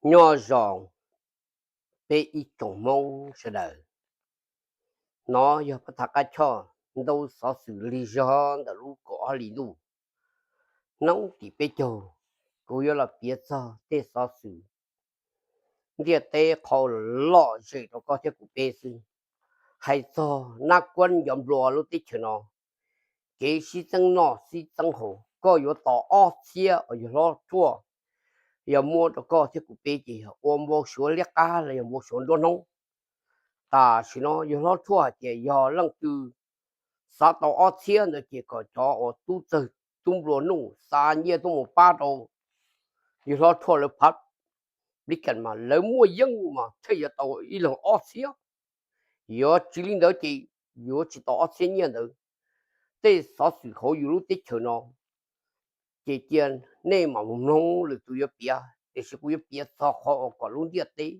Nyob zoo peb ib tsoom Hmoob sawv daws. No yog pab thaj qab choj ntau xov xwm lig zog ntawm lub kaum ob hlis ntuj, hnub tim peb caug, kuv yuav los piav txog tej xov xwm ntiaj teb qhov lom zem rau koj thiab kuv peb xwb. Hais txog nab kuab ncov nplua lub teb chaws no, kev sib txeeb noj sib txeeb haus, koj yuav tos ob txhiab uas yawg hlob Rhuaj yog muab rau koj thiab kuv peb ces yog ua npau suav liab qab los yog npau suav nruab hnub. Tam sim no yawg hlob Rhuaj hais tias yog leej twg xav tau ob txhiab ntawd ces kom cov uas tub txawg tub nplua nuj xa nyiaj tuaj mus pab rau yawg hlob Rhuaj lawv phav pli kas mas lawv muaj yeej mas thiaj yuav tau ib leeg ob txhiab. Yuav tsis li ntawd ces yuav tsis tau ob txhiab nyiaj ntawd. Tej xov xwm hauv yus lub teb chaws no ces cia nej mam mus mloog lwm tus yuav piav, tiam sis kuv yuav piav txog qhov uas kom lub ntiaj teb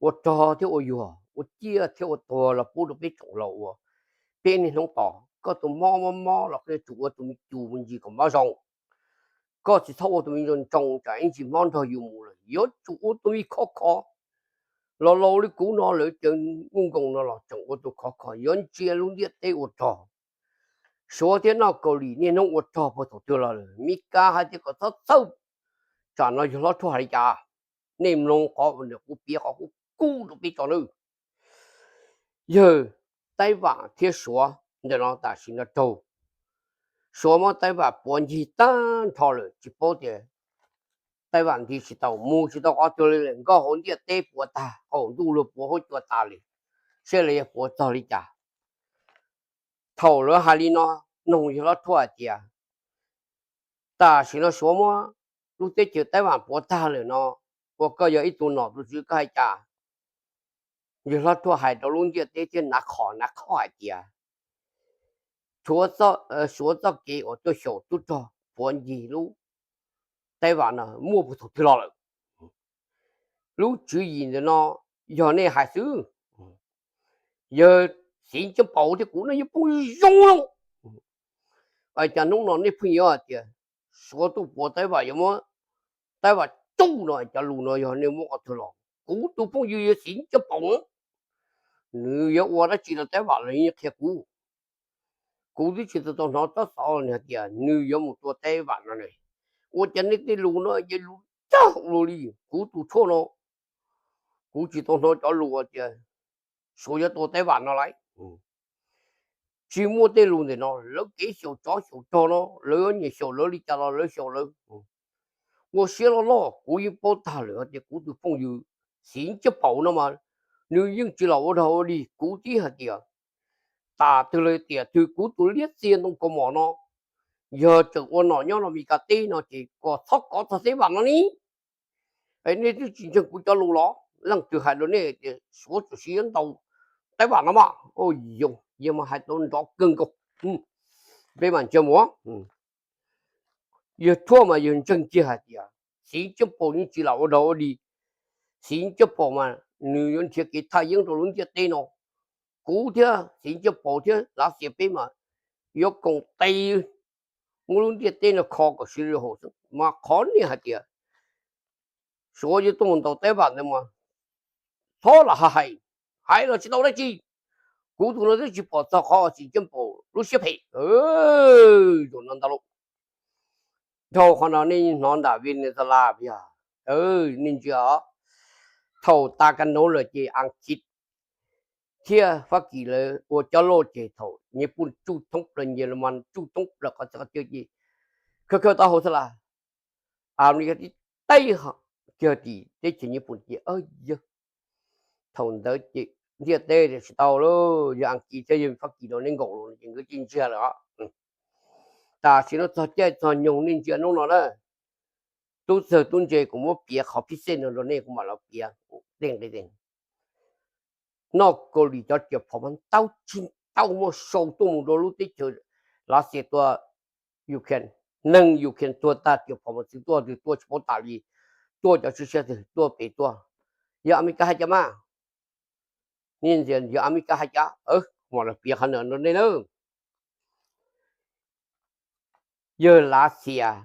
ua rog thiab ua yuag, ua ciaj thiab ua tuag los pub rau peb tsoom laus uas peb niaj hnub tos. Koj tus mob mob mob los koj yuav tsum ua tus me cus mus ncig kom mob zoo. Koj tsis txhob ua tus me ntsoog ntsoog tsam ib ntsis mob nrog yus mus lawm, yuav tsum ua tus me khov kho. Laus laus li kuv no lawv cov nkuj nkoos no los tseem ua tus khov kho, yuav ntsia lub ntiaj teb ua rog. Suav thiab North Korea niaj hnub ua rog puag thaum twg los lawm, Mis Kas hais tias kom txhob txhawj. Tsam no yawg hlob Rhuaj hais li cas, nej mloog qhov uas kuv piav qhov kuv kub rau peb tso nawb. Yawg Taib Vam thiab Suav ntawm no tam sim no raug Suav muab Taib Vam puav ncig tag nrho lawm, tsis paub tias Taib Vam nti tsis tau mus tsis tau qhov twg li lawm, nkauj hauv ntiaj teb puav tag, qaum ntuj luag puav huab cua tas li, saib lawv yuav puav txog li cas. Thaum lawv hais li no, noog yawg hlob Rhuaj hais tias, tam sim no Suav muab lub teb chaws Taib Vam puav tag lawm no, ua koj yog ib tug nom tus tswv koj hais cas? Yawg hlob Rhuaj hais rau lub ntiaj teb thiab hnav qhov hnav khob hais tias, Suav txoj kev uas tuaj xyaum tub rog puav ncig lub Taib Vam no muaj puag thaum twg los lawm. Lub tswv yim ntawm no yog nej hais xwb. Yawg Xiv Nciab Paus thiab kuv no yeej phooj ywg zoo lawm. Cas hnub no nej pheej yuav hais tias Suav tuaj puav Taib Vam, yuav muab Taib Vam tsuj no, cov lus no yog nej muab qhov twg los? Kuv tus phooj ywg yawg Xiv Nciab Paus, nws yuav ua dab tsi rau Taib Vam los yeej qhia kuv. Kuv twb tsis tau hnov tsob xov nws hais tias nws yuav mus tua Taib Vam no ne. Ua cas nej tej lus no ces lus tag ua luaj li. Kuv tus tshuaj no, kuv tsis tau hnov cov lus tias Suav yuav tua Taib Vam no lauj. Tsis muaj tej lus ntawm no, lawv kev xyaum tsov xyaum rog no, lawv nyiam xyaum lawv li cas los lawv xyaum lawv. Ua siab loj loj, kuv yeej paub tag lawm tias kuv tus phooj ywg Xiv Nciab Paus no mas, nws yeej tsis los ua dog ua dig. Kuv tib hais tias, tam twg los tiam twg kuv tus liab txiag ntoo kaus mom no, yog tseem ua nom nyob rau Mes Kas teb no ces kom txhob kov txog Taib Vam no ni. Nej twb tsis ntseeg kuv cov lus los? Leej twg hais rau nej tias Suav tsuas siab ntaus Taib Vam no mas, yog mas hais tau nrov kawg nkaus. Peb mam ntsia mus. Yawg Rhuaj mas yawg ntseeg kiag hais tias Xiv Nciab Paus yeej tsis lam ua dog ua dig. Xiv Nciab Paus mas nws yuav nrhiav kev thaj yeeb rau lub ntiaj teb no. Kuv thiab Xiv Nciab Paus thiab Lav Xias peb mas yuav koom tes muab lub ntiaj teb no kho kom siv li haum xwb. Mas qhov nej hais tias Suav yuav tuaj mus ntaus Taib Vam ntawd mas txhob lam hais, hais los tsis tau dab tsi. Kuv tus no twb tsis pom txog qhov Xiv Nciab Paus lub siab phem. Zaum no ntau lawm. Dhau qhov no nej hnov nram Venezuela yog, nej ntsia, thaum tas kas nuv lawm ces Askiv thiab Fab Kis lawv ua cov loj ces thaum Nyij Pooj tsuj thoob plaws, Nyij Laj Mas tsuj thoob plaws qhov txhia qhov chaw ces khaws khaws taub hau xwb las. Amelikas tib teb kiag tim teb chaws Nyij Pooj ces yog thaum ntawd ces ntiaj teb tsis tau lawm, yog Askiv thiab yog Fab Kis no neb nkaum los ces nkawd cia ntsiag lawm. Tam sim no txog caij txog nyoog nej ntsia hnub no na, tub txawg tub ntse kuv muab piav qhov phij xej no rau nej kuv mam los piav tej nqe. Noj Kaus Lim cov riam phom mas ntau tsis ntau muaj sau tuaj mus rau lub teb chaws Lav Xias tua Ukraine. Neeg Ukraine tuag tag riam phom mas txwv tuaj twg tuaj tsis paub tas li, tuaj cov siab twg tuaj pem tuaj. Yog Amelikas hais cas mas, nej ntsia yog Amelikas hais cas, mam los piav qhov no rau nej na. Yawg Lav Xias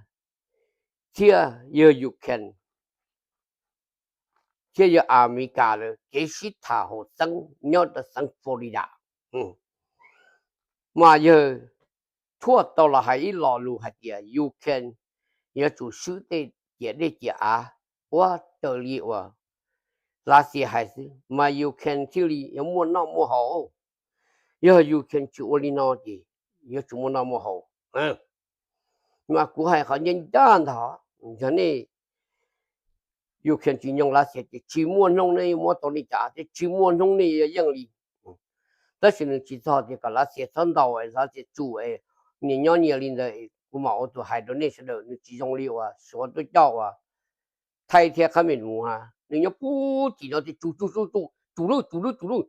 thiab yawg Ukraine thiab yog Amelikas lawv kev sib tham hauv xeev nyob rau xeev Florida. Mas yawg Trump tau los hais ib lo lus hais tias Ukraine yuav tsum swb tej ciam dej ciam av ua raws li uas Lav Xias hais xwb mas Ukraine thiaj li yuav muaj noj muaj haus. Yog Ukraine tsis ua li no ces yuav tsum muaj noj muaj haus. Mas kuv hais qhov ncaj ncaj ntag, yog nej Ukraine tsis nyoog Lav Xias ces tsis muaj hnub nej muab tau li cas thiab tsis muaj hnub nej yuav yeej li. Tab sis nws tsis txog tias kom Lav Xias txhob ntaus, Lav Xias tsum, nyias nyob nyias li ntawd, kuv mam ua tus hais rau nej sawv daws, nws tsis zoo li uas Suav tuaj coj uas Thaib thiab Qhab Mes Mus ha, nws nyob puag tim no tias tsum tsum tsum tsum tsum lwj tsum lwj tsum lwj,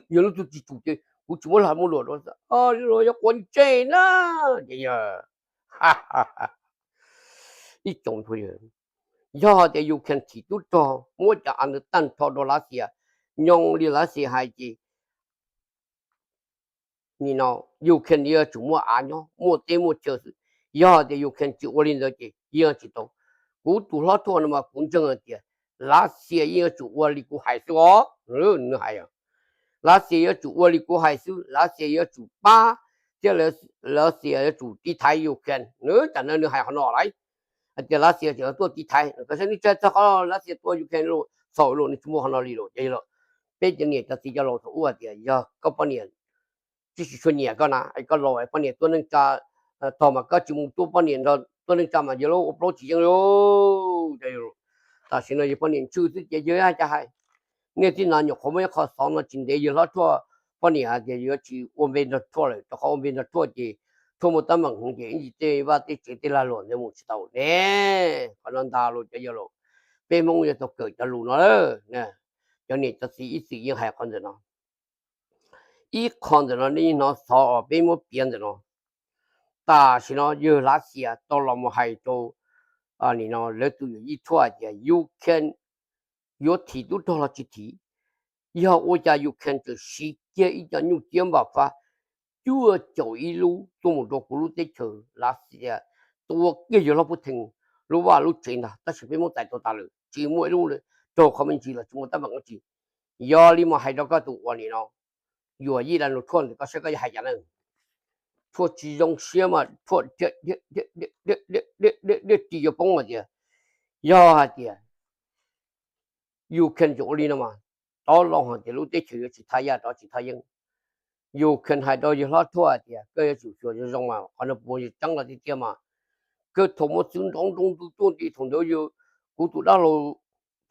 yog lub tug tsis tsum ces kuv tsis muab lag muab luam rau, yog quav ntsej na. Ces yog ib tsoom, yog tias Ukraine thim tub rog muab cov av ntawd tag nrho rau Lav Xias, nyoog li Lav Xias hais ces nim no Ukraine yuav tsum muaj av nyob muaj teb muaj chaw xwb. Yog tias Ukraine tsis ua li ntawd ces yeej tsis tau. Kuv tus hlob Trump no mas kuv ntseeg hais tias Lav Xias yeej yuav tsum ua li kuv hais xwb os. Nws hais, Lav Xias yuav tsum ua li kuv hais xwb, Lav Xias yuav tsum pab thiab Lav Xias yuav tsum tiv thaiv Ukraine. Nws tam no nws hais qhov no lawm, hais tias Lav Xias tseem tuaj tiv thaiv, koj saib nws tsa txog qhov Lav Xias tua Ukraine los txhaum los nws tsis muaj qhov no li los. Ces peb cov niam cov txiv cov laus thaum ub hais tias yog koj poj niam tsis tsis tshua nyiam koj na, koj laus poj niam tua neej tsa tog mas koj tsis mus tua poj niam nrog tua neej tsa mas yog lub ua plaub tsis yeej li. Tam sim no yog poj niam ntswj xwb ces yog hais cas hais. Nej tib no nyuam qhuav muaj ib qho xov no tsis ntev yog hlob Trump poj niam hais tias yuav tsis ua npe nrog Trump lawm, rau qhov ua npe nrog Trump ces Trump muaj teeb meem heev ces ib ntsis tej vaj tej tsev tej lag luam ntawd mus tsis tau ne. Qhov no ntag los cov yawg laus, peb Hmoob yuav tau kawm cov lus no. Cov niam cov txiv ib txwm yeej hais qhov ntawm no. Ib qho ntawm no nej hnov xov uas peb muab piav ntawm no. Tam sim no yawg Lav Xias tau los mus hais rau nim no lawv tus yuam yij Trump hais tias Ukraine yuav thim tub rog los tsis thim. Yog ua cas Ukraine tseem siv kiag ib co nyuj ciab npam fab cuaj caum ib lub tuaj mus rau kuv lub teb chaws Lav Xias, tua kiag yawg hlob Putin lub vaj lub tsev ntag, tab sis peb muab txais tau tas lawm, tsis muaj ib lub raug qhov me ntsis los tsis muaj teeb meem dab tsi. Yog li mas hais rau koj tus uas nim no yuam yij Donald Trump ntawm koj saib koj yuav hais cas na. Trump tsis zoo siab mas Trump diaj ris yuav poob hais tias, yog hais tias Ukraine tseem ua li no mas, tov loo hais tias lub teb chaws yuav tsis thaj yaj rov tsis thaj yeeb. Ukraine hais rau yawg hlob Trump hais tias koj yuav tsum xyuas zoo zoo mas qhov no puas yog tseeb los tiag tiag mas, koj thaum muab txwv nrov nroo ntu tuaj nti thaum ntawd yog kuv tus dab laug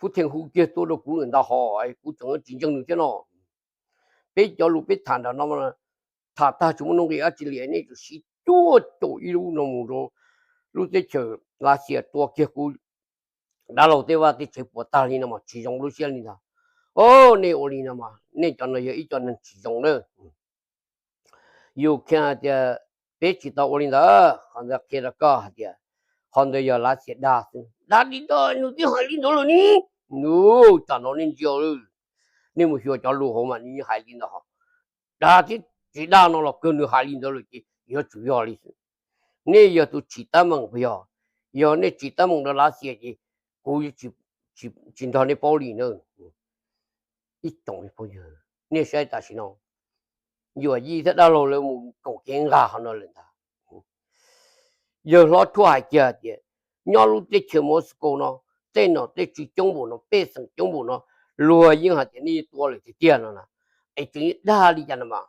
Putin hu kiag tuaj rau kuv lawm ntag hos kuv tseem tsis ntseeg nws thiab no. Peb cov lus peb tham nram no tham tag tsis muaj nuj nqis dab tsi li, nej tseem siv cuaj caum ib lub no mus rau lub teb chaws Lav Xias tua kiag kuv dab laug tej vaj tej tsev puas tag li no mas tsis zoo lub siab li ntag. O, nej ua li no mas nej cov no yog ib co neeg tsis zoo na. Ukraine hais tias peb tsis tau ua li ntawd, qhov ntawd qhia rau koj hais tias qhov ntawd yog Lav Xias dag xwb. Dag li ntawd nws twb hais li ntawd lawm ni. Nws, tam no nej ntsia, nej mus xyuas cov lus hauv mas nws hais li ntawd hos. Dag thiab tsis dag no los kawg nws hais li ntawd lawm ces yuav tsum yog li xwb. Nej yog tus tsim teeb meem puas yog? Yog nej tsim teeb meem rau Lav Xias ces kuv tsis nrog nej paub li na. Ib tsoom phooj ywg, nej saib tam sim no yuam yij thiab dab laug lawv mus koom kev nqa qhov no lawm ntag. Yawg hlob Trump hais kiag tias nyob lub teb chaws Moscow no, tej nom tej tswv coob npaum no, pej xeem coob npaum no, luag yeej hais tias nej tua lawm tiag tiag no na. Es tseem dag li cas no mas,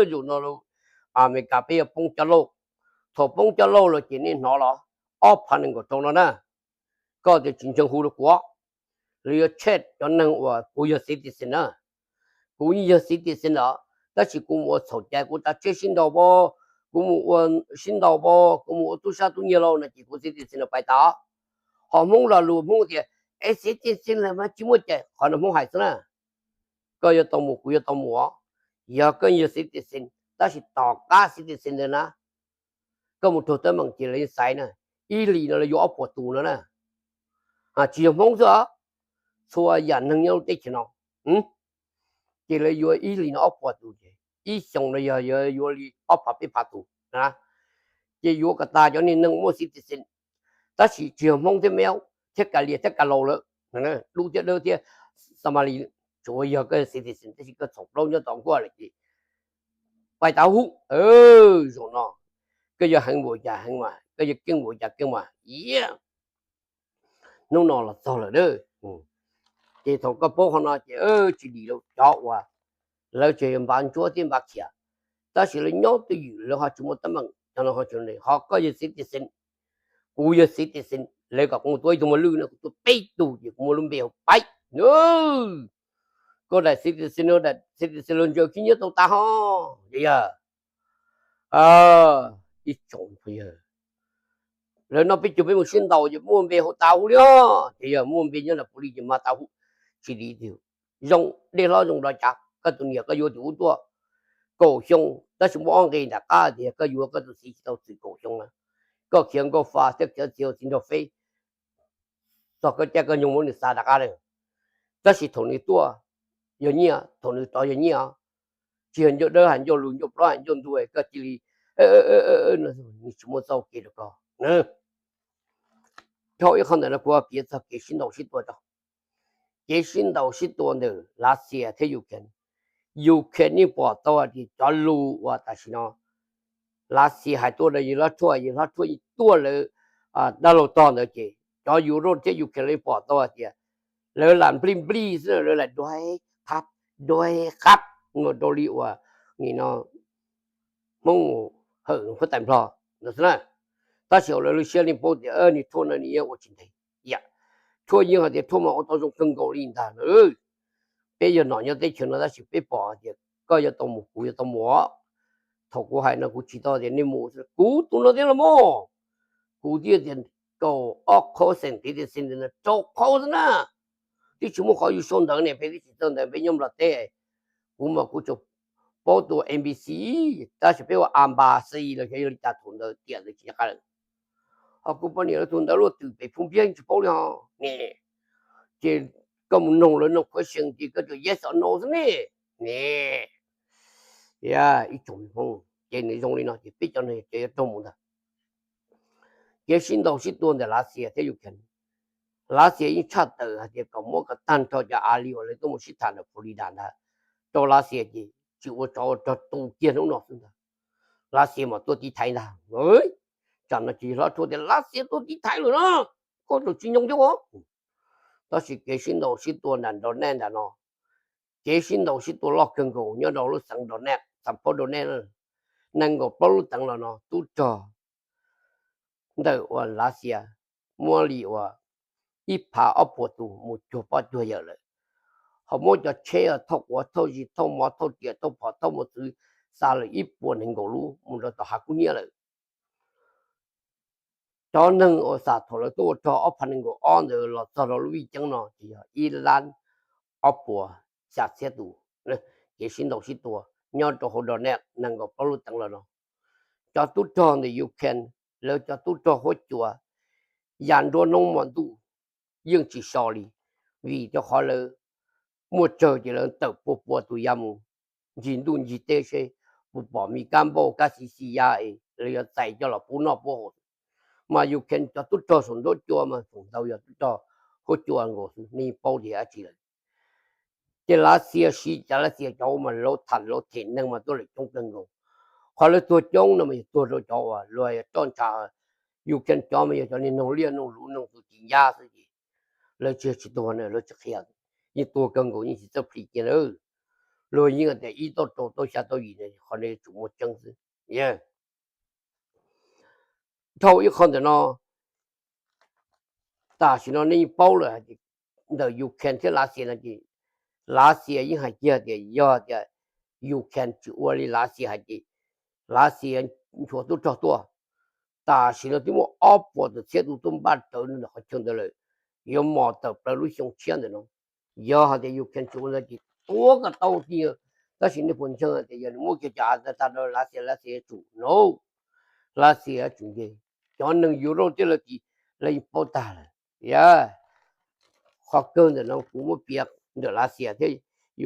zaum no Amelikas peb yuav poob cov lauj. Thaum poob cov lauj los ces nej hnov los ob phav nees nkaum rau no na. Koj tias tsis ntseeg hu rau kuv, lawv yuav check cov neeg uas kuv yog citizen na. Kuv yeej yog citizen lawm, tab sis kuv mus ua txhaum cai kuv tsav tsheb sib ntaus pab, kuv mus ua sib ntaus pab, kuv mus ua tub sab tub nyiag lauj no ces kuv citizen no pais tas. Ho Hmoob lo lus Hmoob tias es citizen lawm mas tsis muaj cai, qhov no Hmoob hais xwb na. Koj yuav tau mus kuv yuav tau mus os. Yog koj yog citizen tab sis tom qab citizen ntawd na, koj mus raug teeb meem ces lawv yeej xaiv na, ib hlis no lawv yuav ob puas tus no na. Tsis yog Hmoob xwb os, txhua yam neeg nyob lub teb chaws no ces lawv yuav ib hlis no ob puas tus ces ib xyoos no yog yuav li ob phav peb phav tus na. Ces yuav kom tas cov niag neeg muaj citizen, tab sis tsis yog Hmoob thiab Meeb thiab Kav Lias thiab Kav Laus lawm. dub thiab dawb thiab Somali, tsuas yog koj citizen tab sis koj txhaum plaub nyob tom nkuaj lawm ces pais tav hub. Zaum no koj yuav heev npaum cas heev mas, koj yuav keej npaum cas keej mas. Hnub no los txog lawm a. Ces thaum koj paub qhov no ces tsis dim lawm, cov uas lawv tseem yog npav ntsuab thiab npav khiav, tab sis lawv nyob twj ywm, lawv ho tsis muaj teeb meem, cov no ho tsis, ho koj yog citizen, kuv yog citizen, lawv kom kuv mus tua ib tug mos lwj no kuv tua peb tug ces kuv muaj lub npe hauv paib. Koj daim citizen, daim citizen los ntsaws khib nyiab tau tas ho. Yog ib tsoom phooj ywg, lawv noj peb caug peb mus sib ntaus ces muaj npe hauv tas hub li os. Ces yog muaj npe nyob nram puv li ces mas tas hub, tsis dim tiag. Zoo dej hlob zoo dov cav, koj tus niam koj yuav tus ub tuaj kaum xyoo tab sis muaj ob nqe nram qab tias koj yuav koj tus txiv tsis tau txwm kaum xyoo na, koj khiav nkauj fa thiab khiav txiv hauv txiv nraug feb, txog koj caij koj nyoog muab nws xa rov qab lawm. Tab sis thaum nws tuaj yog nyiaj, thaum nws rov yog nyiaj, tsis yog ncauj dawb hais ncauj lus, ncauj plaub hais ncauj ntuag, koj cia li nws tsis muaj txoj kev rau koj. Dhau ib qho ntawm no kuv piav txog kev sib ntaus sib tua tso. Kev sib ntaus sib tua ntawm Lav Xias thiab Ukraine. Ukraine yeej pom tau hais tias cov lus uas tam sim no Lav Xias hais tuaj rau yawg hlob Tshuaj, yawg hlob Tshuaj yeej tuaj lawv dab laug tog ntawd ces cov Europe thiab Ukraine yeej pom tau hais tias lawv lam nplij nplij xwb, lawv lam duav qab, duav qab, ua rau li uas nim no Hmoob hawm huab tais Nplog ntawd xwb na. Tab sis hauv lawv lub siab yeej paub tias niag Tshuaj no nws yeej ua tsis ntev. Tshuaj yeej hais tias Tshuaj mas ua tau zoo kawg nkaus li ntag. Peb yog nom nyob teb chaws no tab sis peb pom hais tias koj yuav tau mus kuv yuav tau mus. Thaum kuv hais no kuv tsis tau tias nej mus, kuv tus no thiab los mas, kuv thiaj tias kaum ob qhov xees tiv tiv xees rau qhov xwb na. Twb tsis muaj qhov yus sau ntawv ne, peb twb tsis txawj ntawv, peb nyob Nplog teb. Kuv mas kuv tsuas paub tus A B C, tab sis peb ua A B C los xyov yog li cas, thaum ntawd tiam ntawd tsis nco qab lawm. Ho kuv poj niam lawv tus ntawv luaj twm pem Phoo Npiab tsis paub li ho ne. Ces koj mus noog lawv no question ces koj tsuas yes or no xwb ne. Ne, ib tsoom Hmoob, ces nws zoo li no ces peb cov no ces yuav raug mus ntag. Kev sib ntaus sib tua ntawm Lav Xias thiab Ukraine. Lav Xias yeej tshaj tawm hais tias kom muab kom tag nrho cov av li uas lawv tuaj mus sib tham ntawm Florida ntag rau Lav Xias ces tsis ua tsov ua rog tu kiag hnub no xwb ntag. Lav Xias mas tuaj tiv thaiv ntag. Tsam no ces hlob Tshuaj tias Lav Xias tuaj tiv thaiv lawm no, koj tsis nyoog thiab os. Tab sis kev sib ntaus sib tua nram Donetsk ntawm no, kev sib ntaus sib tua loj kawg nkaus nyob rau lub xeev Donetsk, xeev Pov Donetsk, nees nkaum plaub lub teev los no tub rog ntawm uas Lav Xias muaj li uas ib phav ob puas tus mus cuag poj cuag yawm lawm. Ho muab cov tsheb thauj quav thauj zis thauj mov thauj riam thauj phom thauj mos txwv xa lawm ib puas nees nkaum lub mus rau tom hav kub hnyiab lawm. Cov neeg uas xam thaum lawv tuaj ua rog ob phav nees nkaum ob ntawd los txog rau lub vij ceeb no ces yog ib lab ob puas xya txhiab tus. Kev sib ntaus sib tua nyob rau hauv Donetsk nees nkaum plaub lub teev los no, cov tub rog ntawm Ukraine, lawv cov tub rog huab cua ya nruab hnub hmo ntuj yeej tsis so li, vim rau qhov lawv muaj tsawg ces lawv tawm pua pua tus ya mus ncig ntuj ncig teb seb puas pom me kab npauj kab xis xis ya es lawv yuav txais coj los pub noj pub haus. Mas Ukraine cov tub rog saum nruab cua mas feem ntau yog tub rog huab cua nkaus xwb, nej paub tias dab tsi lawm. Ces Lav Xias siv cov, Lav Xias cov mas lawv tham lawv them neeg mas tuaj lawm coob kawg nkaus. Qhov lawv tuag coob no mas yog tuag rau cov uas luag roj ntsha, Ukraine cov mas yog cov niag noog liaj noog luv noog tus tim ncab xwb ces lawv tsis, tsis tuag na, lawv tsis qhia, yeej tuag kawg nkaus yeej tsis txawj plhis kiag lawm. Luag yeej tias ib tauj rau tauj xya tauj yim no qhov no yuav tsum muaj tseeb xwb. Dhau ib qho ntawm no, tam sim no nej yeej paub lawm hais tias ntawm Ukraine thiab Lav Xias no ces Lav Xias yeej hais kiag tias yog tias Ukraine tsis ua li Lav Xias hais ces Lav Xias nchuav tub rog tuaj. Tam sim no twb muaj ob puas tawm txhiab tus tuaj npaj rawv ntawm qhov chaw ntawd lawm, yuav mos tawm plaws lub xyoo tshiab ntawm no. Yog hais tias Ukraine tsis ua ntawd ces tuav kom tau tiag. Tab sis nej puas ntseeg tias yog nws muab kiag cov av tag rau Lav Xias, Lav Xias yuav tsum no, Lav Xias yuav tsum nce. Cov neeg Europe thiab lawv tid lawv yeej paub tag lawm. Qhov kawg ntawm no kuv muab piav ntawm Lav Xias thiab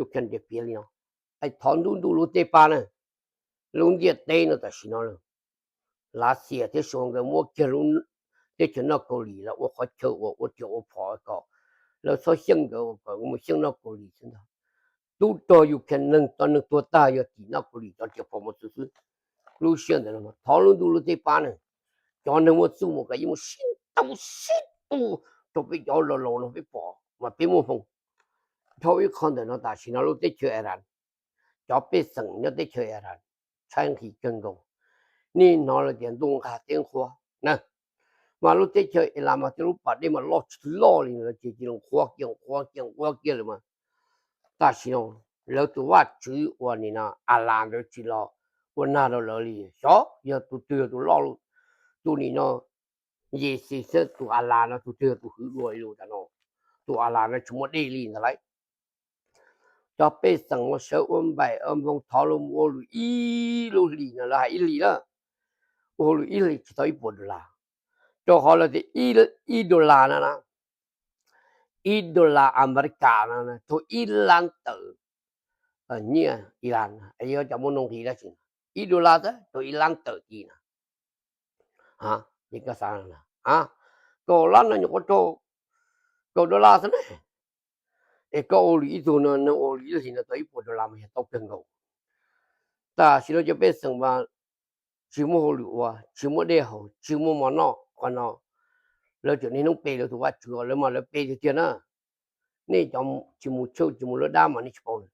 Ukraine ces piav li no. Es thov ntuj ntuj lub teb pab na, lub ntiaj teb no tam sim no Lav Xias thiab Suav nkawd muab kiag lub teb chaws noj Kaus Lim los ua qhov chaw uas ua riam ua phom kom Lawv txhob xyeej nkawd, kom mus xyeej noj Kaus Lim xwb ntag. Tub rog Ukraine neeg, cov neeg tuag tag yog tim noj Kaus Lim cov riam phom mos txwv xwb. Lub sij hawm ntawd no thov lub ntuj lub teb pab na, cov neeg muaj txuj mus kom yeej mus sib ntaus sib tua rau peb cov laus laus no peb pom mas peb muaj hmoo. Dhau ib qho ntawm no tam sim no lub teb chaws Iran, cov pej xeem nyob teb chaws Iran tshaib nqhis kawg nkaus. Nej hnov lawv tias ntuj nqag teb nqhuab na, mas lub teb chaws Iran mas tej lub pas dej mas loj tsis loj li lawv ces cia li nqhuab kiag nqhuab kiag nqhuab kiag lawm mas. Tam sim no lawv tus vaj tswv uas nim no Alas ntawd tsis los ua nag rau lawv li. Xyov yog tus twg yog tus loj, tus nim no Yes xwb, tus Alas no tus twg yog tus hwv dua li lus tam no. Tus Alas no tsis muaj dej li ntag lauj. Cov pej xeem uas sawv ua npaim ua npoog thov los mus ua lus ib lub hlis no lawv hais ib hlis na, ua lus ib hlis tsis tau ib puas dollar. Rau qhov lawv tias ib dollar no na, ib dollar Amelikas no raug ib lab tawm nyiaj Iran, yog cov muaj nuj nqis dab tsi, ib dollar xwb raug ib lab tawm ci na. Koj xav, kaum lab no nyuam qhuav raug kaum dollar xwb ne, es koj ua lus ib tug no, neeg ua lus ib hlis no tau ib puas dollar mas yog tau kawg nkaus. Tam sim no cov pej xeem mas tsis muaj hauj lwm ua, tsis muaj dej haus, tsis muaj mov noj, qhov no lawv tseem niaj hnub pe lawv tus vaj tswv, lawv mas lawv pe tiag tiag na. Nej cov tsis mus church tsis mus lawv dab mas nej tsis paub na.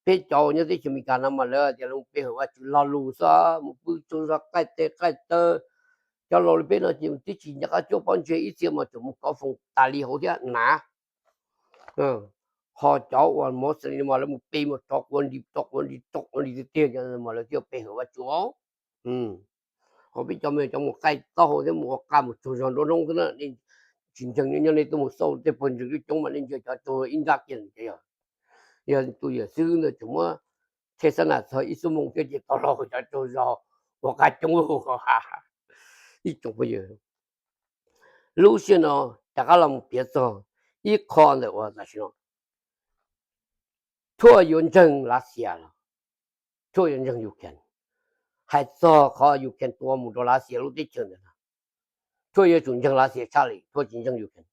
Peb cov nyob teb chaws Amelikas no mas lawv tias lawv mus pe hawm vaj tswv lo lus xwb, mus pw tsaug zog qaij tes qaij taw. Cov laus li peb no ces twb tsis nco qab cuab pob ntseg, ib txhia mas tseem mus kov foos tas li hauv thiab na. Ho cov uas Muslim mas lawv mus pe mus rov quas nris rov quas nris rov quas nris tiag tiag mas lawv thiaj pe hawm vaj tswv. Ho peb cov me cov mus qaij taub hau thiab mus ua qaj mus tsaug zog nruab hnub xwb na, nej tsis ntseeg nyob nej tuaj mus xauj tej pawg ntseeg coob coob mas nej ntsia cov tsaug zog ib nrab kiag. Yog tus yawm xwb ntawd tseem muab thej xab nas txog ib xuab moos thiab ces tau los cov tsaug zog ua qaj coob. Ib tsoom phooj ywg, lub sij hawm no rov qab los mus piav txog ib qho ntawm uas tam sim no Thuaj yuav ntseeg Lav Xias los Thuaj yuav ntseeg Ukraine. Hais txog qhov Ukraine tua mus rau Lav Xias lub teb chaws ntawd no, Thuaj yuav tsum ntseeg Lav Xias tshaj li Thuaj tsis ntseeg Ukraine.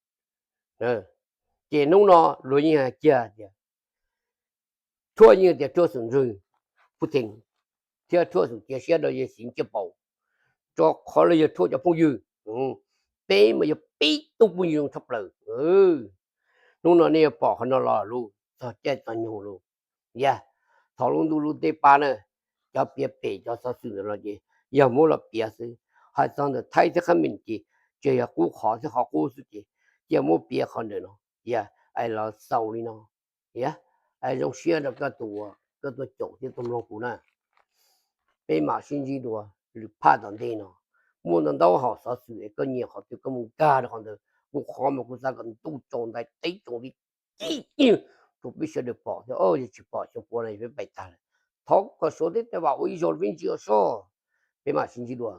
Ces hnub no luag yeej hais kiag tias Thuaj yeej tias Thuaj xum ntswg Putin thiab Thuaj xum cia siab rau Yexus Nciaj Paus, rau qhov lawv yog Thuaj cov phooj ywg. Peb mas yog peb tug phooj ywg zoo tshaj plaws. Hnub no nej yuav pom qhov no los lus txog caij txog nyoog lus. Yog thov lub ntuj lub teb pab na, cov piav pem cov xov xwm ntawm no ces yog muab los piav xwb. Hais txog ntawm Thaib thiab Khab Mim ces tsuas yog qub qhov thiab qhov qub xwb ces cia muab piav qhov ntawm no. Yog es los xaus li no. Yog es zoo siab rau koj tus uas koj tuaj caum thiab tuaj mloog kuv na. Peb mam sib ntsib dua lwm phaj tom ntej no. Muaj ntau ntau hom xov xwm es koj nyiam qhov twg koj mus nkag rau qhov ntawd. Kuv qhov mas kuv xav kom ntuj tsaus ntais teb tsaus nti tib nyuag rau peb sawv daws pom thiab. Yog tsis pom xyoo puav no peb pais tag lawm. Thov kom Suav thiab Taiwan ua ib zaug peb ntsia soj. Peb mam sib ntsib dua.